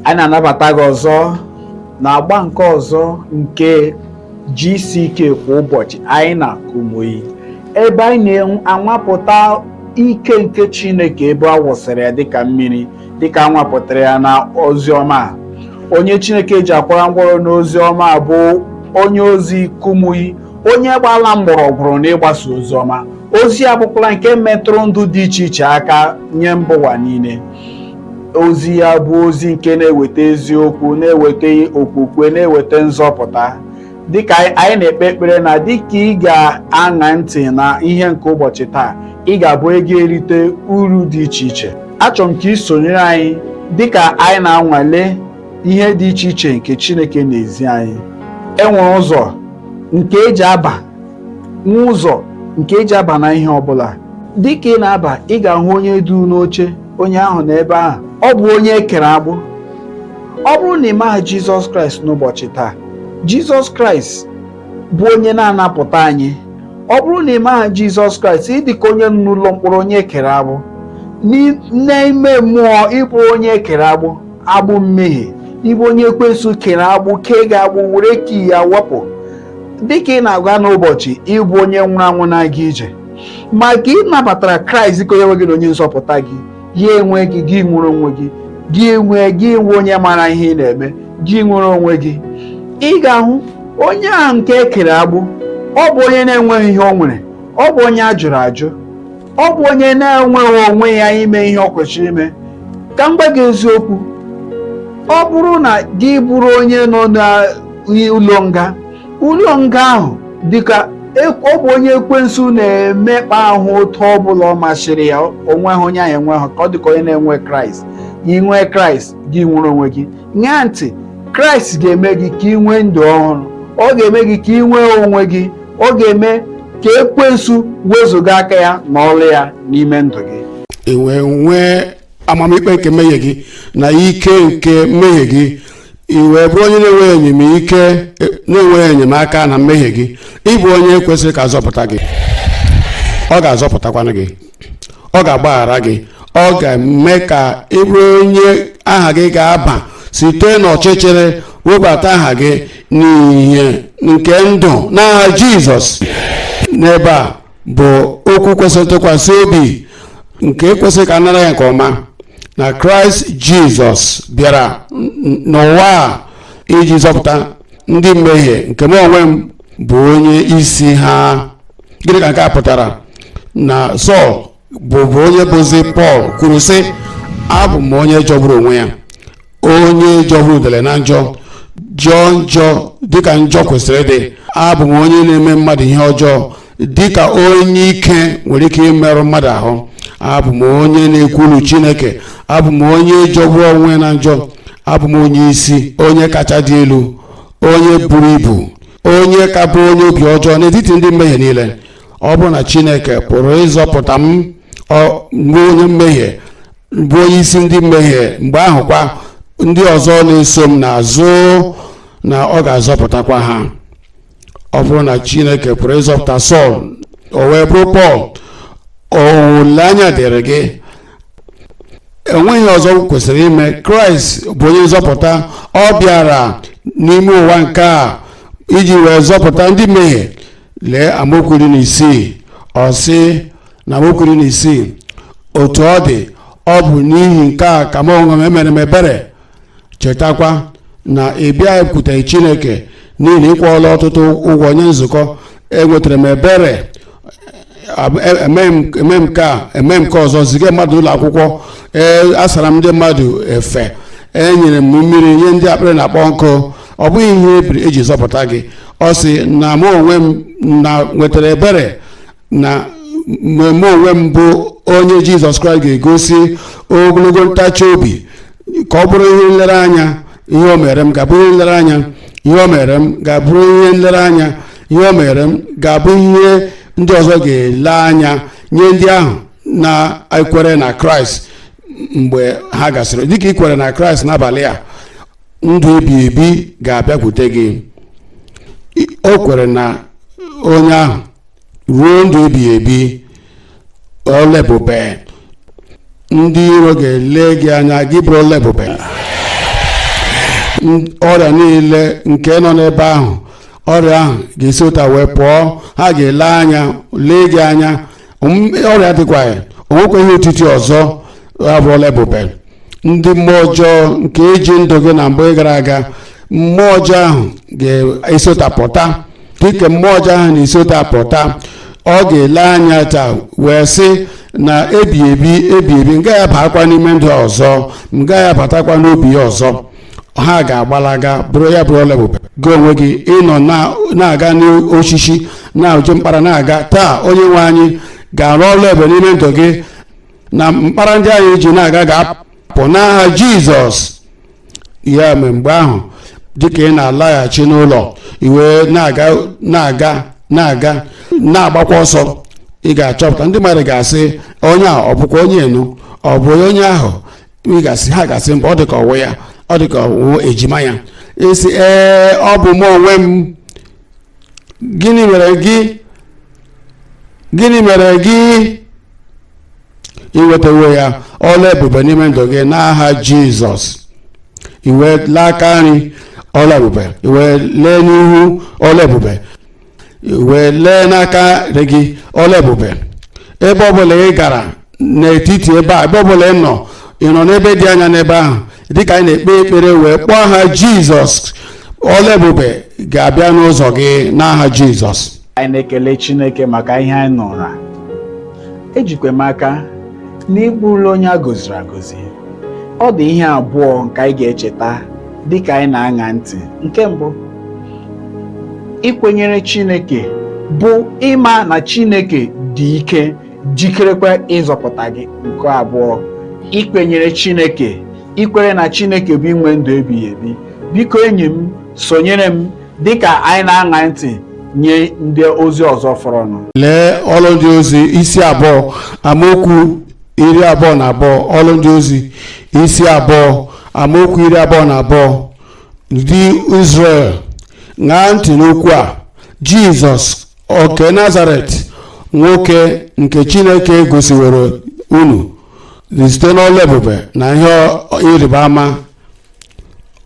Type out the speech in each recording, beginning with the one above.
Anyị na-anabata gị ọzọ na agba nke ọzọ nke GCK kwa ụbọchị anyị na Kumuyi, ebe anyị na-anwapụta ike nke Chineke ebe a wụsịrị ya dịka mmiri, dịka a nwapụtara ya na ozi ọma a. Onye Chineke ji akwara ngwaọrụ n'ozi ọma bụ onye ozi Kumuyi, onye gbala mgbọrọgwụrụ n'ịgbasa ozi ọma. Ozi ya bụkwara nke metụrụ ndụ dị iche iche aka nye mba ụwa niile. Ozi ya bụ ozi nke na-eweta eziokwu, na-eweta okwukwe, na-eweta nzọpụta. Dịka anyị na-ekpe ekpere na dịka ị ga-aṅa ntị na ihe nke ụbọchị taa, ị ga-abụ onye ga-erite uru dị iche iche. Achọrọ m ka ị sonyere anyị dịka anyị na-anwale ihe dị iche iche nke Chineke na-ezi anyị. E nwere ụzọ nke eji aba, nwa ụzọ nke eji aba na ihe ọbụla. Dịka ị na-aba, ị ga-ahụ onye du n'oche, onye ahụ n'ebe ahụ ọ bụ onye e kere agbụ. Ọ bụrụ na ị maghị Jizọs Kraịst n'ụbọchị taa, Jizọs Kraịst bụ onye na-anapụta anyị. Ọ bụrụ na ị maghị Jizọs Kraịst, ị dị ka onye nọ n'ụlọ mkpọrọ, onye e kere agbụ n'ime mmụọ. Ịbụ onye e kere agbụ, agbụ mmehie, ịbụ onye ekwensu kere agbụ, kee gị agbụ, were key ya wepụ. Dịka ị na-agwa n'ụbọchị, ịbụ onye nwụrụ anwụ na-aga ije, ma ka ị nabatara Kraịst ka onye nwe gị na onye nzọpụta gị, ya enwe gị, gị nwere onwe gị, gị enwe gị nwe onye mara ihe ị na-eme, gị nwere onwe gị. Ị ga-ahụ onye ahụ nke e kere agbụ, ọ bụ onye na-enweghị ihe o nwere, ọ bụ onye a jụrụ ajụ, ọ bụ onye na-enweghị onwe ya ime ihe ọ kwesịrị ime. Ka m gwa gị eziokwu, ọ bụrụ na gị bụrụ onye nọ n'ụlọ nga, ụlọ nga ahụ dịka ọ bụ onye ekwensu na-emekpa ahụ otu ọbụla ọ masịrị ya, onweghị onye ahụ enweghị ka ọ dịka onye na-enwe Kraịst. Ị nwee Kraịst, gị nwere onwe gị. Ṅaa ntị, Kraịst ga-eme gị ka ị nwee ndụ ọhụrụ, ọ ga-eme gị ka ị nwee onwe gị, ọ ga-eme ka ekwensu wezụga aka ya na ọrụ ya n'ime ndụ gị. I wee nwee amamikpe nke mmehie gị na ike nke mmehie gị, i wee bụrụ onye na-enweghị enyemike, na-enweghị enyemaka na mmehie gị. Ịbụ onye kwesịrị ka azọpụta gị. Ọ ga-azọpụtakwanụ gị, ọ ga-agbaghara gị, ọ ga-eme ka ị bụrụ onye aha gị ga-aba site n'ọchịchịrị webata aha gị n'ihe nke ndụ n'aha Jizọs. N'ebe a bụ okwu kwesịrị ntụkwasị obi nke kwesịrị ka a nara ya nke ọma, na Kraịst Jizọs bịara n'ụwa a iji zọpụta ndị mmehie, nke m onwe m bụ onye isi ha. Gịnị ka nke a pụtara? Na Sọl bụbu onye bụzi Pọl kwuru sị, abụ m onye jọgburu onwe ya, onye jọgburu udele na njọ, jọọ njọ dịka njọ kwesịrị ịdị. Abụ m onye na-eme mmadụ ihe ọjọọ dịka onye ike nwere ike imerụ mmadụ ahụ. Abụ m onye na-ekwulu Chineke. Abụ m onye jọgburu onwe na njọ. Abụ m onye isi, onye kacha dị elu, onye buru ibu, onye ka bụ onye obi ọjọọ n'etiti ndị mmehie niile. Ọ bụrụ na Chineke pụrụ ịzọpụta m, bụ onye mmehie, bụ onye isi ndị mmehie, mgbe ahụ kwa ndị ọzọ na-eso m n'azụ na ọ ga-azọpụtakwa ha. Ọ bụrụ na Chineke pụrụ ịzọpụta Sọl, o wee bụrụ Pọl, olileanya dịrị gị. Enweghị ọzọ kwesịrị ime. Kraịst bụ onye nzọpụta. Ọ bịara n'ime ụwa nke a iji wee zọpụta ndị mmehie. Lee amaokwu 16. Ọ sị na amaokwu 16, otu ọ dị, ọ bụ n'ihi nke a ka m onwe m emere m ebere. Chetakwa na ị bịakwuteghị Chineke n'ihi na ị kwụọla ọtụtụ ụgwọ nye nzukọ. Enwetara m ebere, eme m nke a, eme m nke ọzọ, ziga mmadụ ụlọ akwụkwọ, ee, asara m ndị mmadụ efe, enyere m mmiri nye ndị akpịrị na-akpọ nkụ. Ọ bụghị ihe eji zọpụta gị. Ọ sị na mụ onwe m na nwetara ebere, na mụ onwe m bụ onye Jizọs Kraịst ga-egosi ogologo ntachi obi ka ọ bụrụ ihe nlereanya. Ihe o mere m ga-abụ ihe nlereanya. Ihe o mere m ga-abụrụ ihe nlereanya. Ihe o mere m ga-abụ ihe ndị ọzọ ga-ele anya nye ndị ahụ na-ekwere na Kraịst mgbe ha gasịrị. Dịka ị kwere na Kraịst n'abalị a, ndụ ebi ebi ga-abịakwute gị. O kwere na onye ahụ ruo ndụ ebighị ebi. Ọla ebube, ndị iro ga-ele gị anya, gị bụrụ ọla ebube. Ọrịa niile nke nọ n'ebe ahụ, ọrịa ahụ ga-esi ụta wee pụọ. Ha ga-ele anya, lee gị anya, ọrịa dịkwa ya, o nwekwaghị otiti ọzọ. Abụrụla ebube. Ndị mmụọ ọjọọ nke eji ndụ gị na mgbe gara aga, mmụọ ọjọọ ahụ ga-esotapụta. Dịka mmụọ ọjọọ ahụ na-esotapụta, ọ ga-ele anya taa wee sị na ebi ebi ebi ebi, m gaghị abakwa n'ime ndụ ọzọ, m gaghị abatakwa n'obi ya ọzọ. Ha ga-agbalaga. Bụrụ ya bụrụ ọla ebube. Gị onwe gị ịnọ na-aga n'osisi na-eji mkpara na-aga taa, onye nwe anyị ga-arụ ọrụ ebube n'ime ndụ gị, na mkpara ndị anyị ji na-aga ga-apụ n'aha Jizọs. Ya mere, mgbe ahụ, dịka ị na-alaghachi n'ụlọ, i wee na-aga, na-aga, na-aga, na-agbakwa ọsọ, ị ga-achọpụta ndị mmadụ ga-asị, "Onye a ọ bụkwa onye enu? Ọ bụ onye ahụ?" Ị ga-asị, ha ga-asị, "Mba, ọ dị ka ọwụ ya, ọ dị ka ọwụ ejima ya." Isi, "Ee, ọ bụ mụ onwe m. Gịnị mere gị? Gịnị mere gị?" Iwetawo ya ọla ebube n'ime ndụ gị n'aha Jizọs. Iwe lee aka nri, ọla ebube. Iwe lee n'ihu, ọla ebube. Iwe lee n'aka nri gị, ọla ebube. Ebe ọbụla ị gara n'etiti ebe a, ebe ọbụla ị nọ, ị nọ n'ebe dị anya n'ebe ahụ, dịka anyị na-ekpe ekpere wee kpọọ aha Jizọs, ọla ebube ga-abịa n'ụzọ gị n'aha Jizọs. Anyị na-ekele Chineke maka ihe anyị nụra. Ejikwa m aka na ịbụrụla onye a gọziri agọzi. Ọ dị ihe abụọ nke anyị ga-echeta dịka anyị na-aṅa ntị. Nke mbụ, ikwenyere Chineke bụ ịma na Chineke dị ike, jikerekwa ịzọpụta gị. Nke abụọ, ikwenyere Chineke, ikwere na Chineke bụ inwe ndụ ebighị ebi. Biko enyi m, sonyere m dịka anyị na-aṅa ntị nye ndị ozi ọzọ fọrọnụ. Lee Ọlụ Ndị Ozi isi 2, amaokwu 22. Ọlụ Ndị Ozi isi 2, amaokwu 22. "Ndị Israel, ṅaa ntị n'okwu a: Jizọs oke Nazaret, nwoke nke Chineke gosiworo unu site n'ọlụ ebube na ihe ịrịba ama,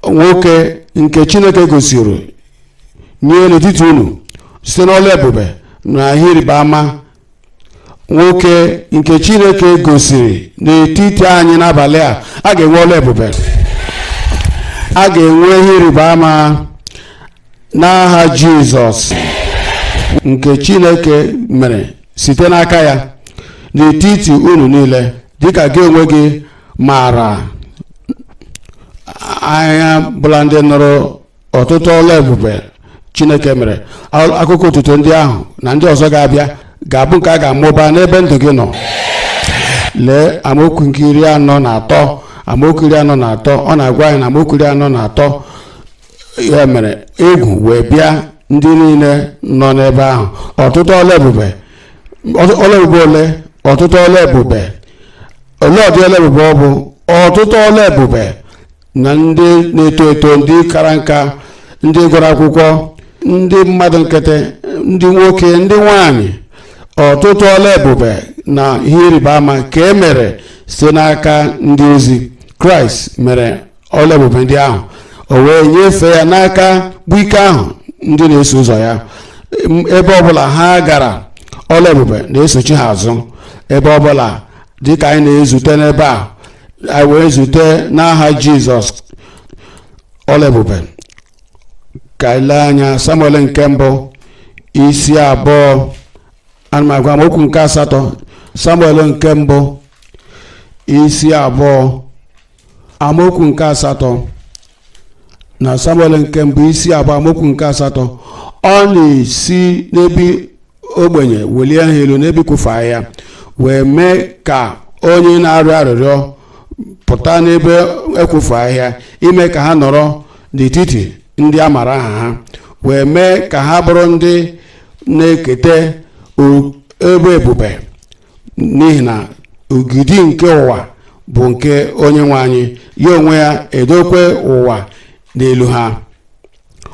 nwoke nke Chineke gosiri nye n'etiti unu site n'ọlụ ebube na ihe ịrịba ama, nwoke nke Chineke gosiri n'etiti anyị." N'abalị a, a ga-enwe ọlụ ebube, a ga-enwe ihe ịrịba ama n'aha Jizọs. "Nke Chineke mere site n'aka ya n'etiti unu niile, dịka gị onwe gị maara." Anya bụla ndị nụrụ ọtụtụ ọlụ ebube Chineke mere, akụkọ otuto ndị ahụ na ndị ọzọ ga-abịa ga-abụ nke a ga-amụba n'ebe ndụ gị nọ. Lee amaokwu nke 43. Amaokwu 43, ọ na-agwa anyị na amaokwu 43, "Ya mere egwu wee bịa ndị niile nọ n'ebe ahụ." Ọtụtụ ọlụ ebube, ọlụ ebube ole? Ọtụtụ ọlụ ebube ole? Ọdị ọlụ ebube ọ bụ ọtụtụ ọlụ ebube na ndị na-eto eto, ndị kara nka, ndị gụrụ akwụkwọ, ndị mmadụ nkịtị, ndị nwoke, ndị nwanyị, ọtụtụ ọlụ ebube na ihe ịrịba ama ka e mere site n'aka ndị ozi. Kraịst mere ọlụ ebube ndị ahụ, o wee nyefee ya n'aka bụ ike ahụ ndị na-eso ụzọ ya. Ebe ọbụla ha gara, ọlụ ebube na-esochi ha azụ. Ebe ọbụla, dịka anyị na-ezute n'ebe a, anyị wee zute n'aha Jizọs, ọlụ ebube. Ka anyị lee anya Samuel nke mbụ isi 2, ana m agwa amaokwu nke 8. Samuel nke mbụ isi 2, amaokwu nke 8. Na Samuel nke mbụ isi 2, amaokwu nke 8: "Ọ na-esi n'ebe ogbenye welie ha elu, n'ebe ikwufe ya, wee mee ka onye na-arịọ arịrịọ pụta n'ebe ekwufu ahịhịa, ime ka ha nọrọ n'etiti ndị a mara aha ha, wee mee ka ha bụrụ ndị na-eketa ebe ebube, n'ihi na ogidi nke ụwa bụ nke onye nwe anyị, ya onwe ya edokwe ụwa n'elu ha."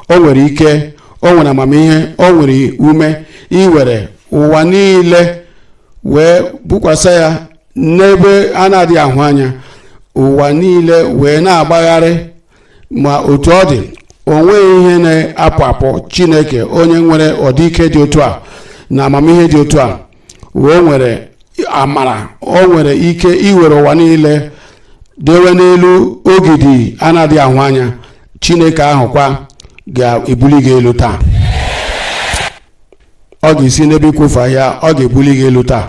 O nwere ike, o nwere amamihe, o nwere ume iwere ụwa niile wee bukwasị ya n'ebe a na-adịghị ahụ anya, ụwa niile wee na-agbagharị. Ma otu ọ dị, o nweghị ihe na-apụ apụ Chineke onye nwere ọdịike dị otu a na amamihe dị otu a wee nwere amara, o nwere ike iwere ụwa niile dewe n'elu ogidi a na-adịghị ahụ anya. Chineke ahụ kwa ga-ebuli gị elu taa. Ọ ga-esi n'ebe ikwofu ahịa, ọ ga-ebuli gị elu taa.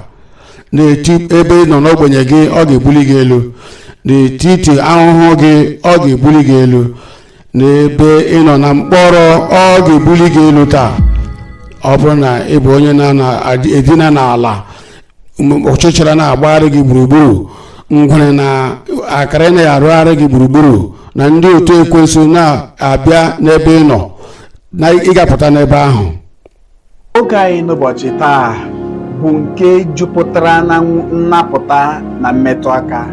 N'eti ebe ị nọ n'ogbenye gị, ọ ga-ebuli gị elu. N'etiti ahụhụ gị, ọ ga-ebuli gị elu. N'ebe ị nọ na mkpọrọ, ọ ga-ebuli gị elu taa. Ọ bụrụ na ị bụ onye na-edina n'ala, ọchịchịrị na-agbagharị gị gburugburu, ngwere na akara na-arụgharị gị gburugburu, na ndị otu ekwensu na-abịa n'ebe ị nọ, na ị ga-apụta n'ebe ahụ. Oge anyị n'ụbọchị taa bụ nke jupụtara na nnapụta na mmetụ aka.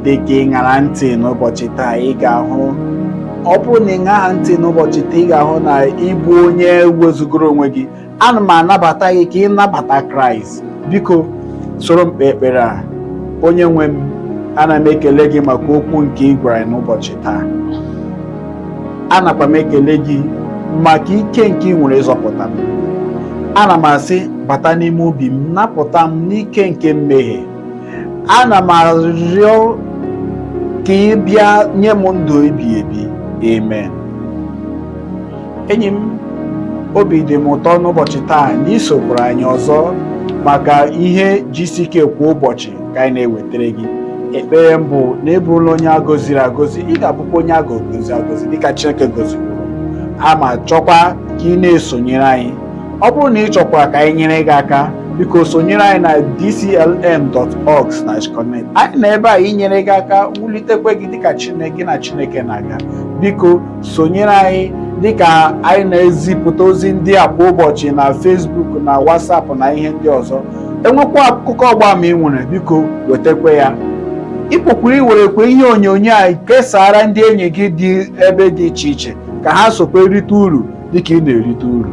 Dị ka ị ṅara ntị n'ụbọchị taa, ị ga-ahụ, ọ bụrụ na ị ṅaghị ntị n'ụbọchị taa, ị ga-ahụ na ịbụ onye wezugoro onwe gị. Ana m anabata gị ka ị nabata Kraịst. Biko soro m kpee ekpere a. Onye nwe m, ana m ekele gị maka okwu nke ị gwara n'ụbọchị taa. Anakwa m ekele gị maka ike nke ị nwere ịzọpụta m. Ana m asị, bata n'ime obi m, napụta m n'ike nke mmehie. Ana m arịọ ka ị bịa nye m ndụ ebighị ebi. Amen. Enyi m, obi dị m ụtọ n'ụbọchị taa na ị sokwara anyị ọzọ maka ihe GCK kwa ụbọchị ka anyị na-ewetara gị. Ekpere m bụ na ị bụrụla onye a gọziri agọzi, ị ga-abụkwa onye a gọzi agọzi dịka Chineke gọzikwuru. Ama chọkwa ka ị na-esonyere anyị. Ọ bụrụ na ị chọkwara ka anyị nyere gị aka, biko sonyere anyị na dclm.org/connect. Anyị nọ ebe a inyere gị aka, wulitekwe gị dịka Chineke na Chineke na-aga. Biko sonyere anyị dịka anyị na-ezipụta ozi ndị a kwa ụbọchị na Facebook na WhatsApp na ihe ndị ọzọ. Enwekwa akụkọ ọgbaama ị nwere, biko wetakwa ya. Ị pụkwara iwerekwa ihe onyonyo a kesara ndị enyi gị dị ebe dị iche iche ka ha sokwa erite uru dịka ị na-erite uru.